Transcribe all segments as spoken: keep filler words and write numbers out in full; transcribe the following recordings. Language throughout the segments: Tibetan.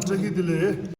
བཀྲ་ཤིས་བདེ་ལེགས།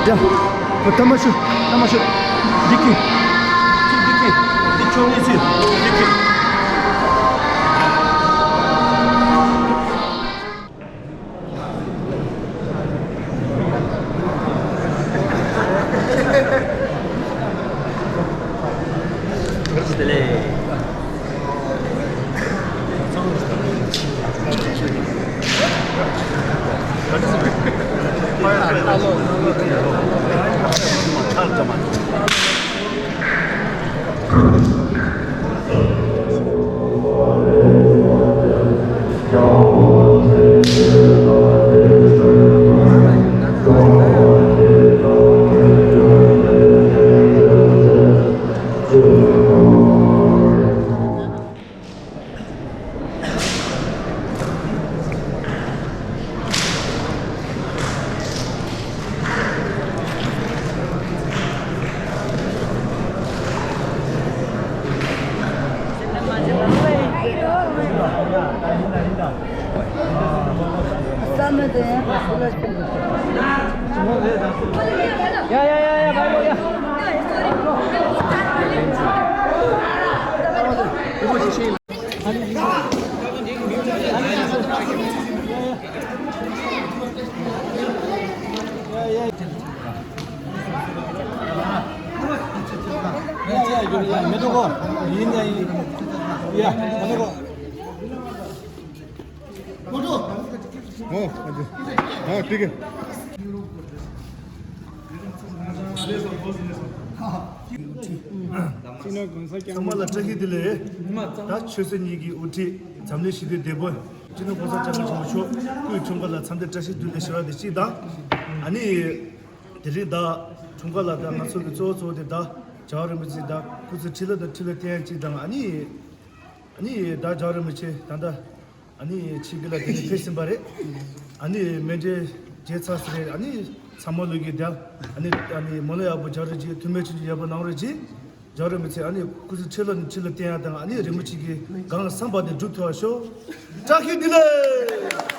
ཡ། ཐ་མ་ཤུ། ཐ་མ་ཤུ། འདི་ཁྱོད། འདི་འདི་ཁྱོད། འདི་ཁྱོད་ངས་ཚུད། འདི་ཁྱོད། हाँ, ठीक है। ཚང་མ་ལ་བཀྲ་ཤིས་བདེ་ལེགས། ད་ཆོས་སྲིད་གཉིས་ཀྱི་དབུ་ཁྲིད་འཛམ་གླིང་ཞི་བདེའི་བདེ་སྒོ་སྤྱི་ནོར་༸གོང་ས་༸སྐྱབས་མགོན་ཆེན་པོ་མཆོག་སྐུའི་འཁྲུངས་སྐར་ལ་འཚམས་འདྲི་བཀྲ་ཤིས་བདེ་ལེགས་ཞུ་བ་དེ་གཅིག་དང་། ཨ་ནི་དེ་རིང་ད་འཁྲུངས་སྐར་ལ་ད་ང་ཚོ་གི་གཙོ་བོ་གཙོ་བོ་དེ་ད་རྒྱལ་བ་རིན་པོ་ཆེ་ད་སྐུ་ཚེ་ཁྲི་ལོ་དང་ཁྲི་ལོ་བརྟན་ཡ་གཅིག་དང་། ཨ་ནི་ཨ་ནི་ད་རྒྱལ་བ་རིན་པོ་ཆེ་ད་ད། ཨ་ནི་ཕྱི་རྒྱལ་ལ་དེ་ནས་ཕེབས་ཟིན་པ་རེད། ཨ་ནི་མཎྜལ་མཇལ་ཚར་ཟིན་རེད། ཨ་ནི་ཚང་མ་ལོས་ཀྱི་དེ་ཨ་ནི་ཨ་ནི་མོ་ལ་ཡག་པོ་རྒྱག་རོགས་གྱིས། ཐུགས་སྨོན་ཆུང་ཆུང་ཡག་པོ་གནང་རོགས་གྱིས། རྒྱལ་བ་རིན་པོ་ཆེ་ཨ་ནི་སྐུ་ཚེ་ཁྲི་ལོ་ནས་ཁྲི་ལོ་བརྟན་ཡག་དང་། ཨ་ནི་རིན་པོ་ཆེ་གི་གང་བསམ་པ་དེ་འགྲུབ་ཐུབ་པ་ཤོག་བཀྲ་ཤིས་བདེ་ལེགས།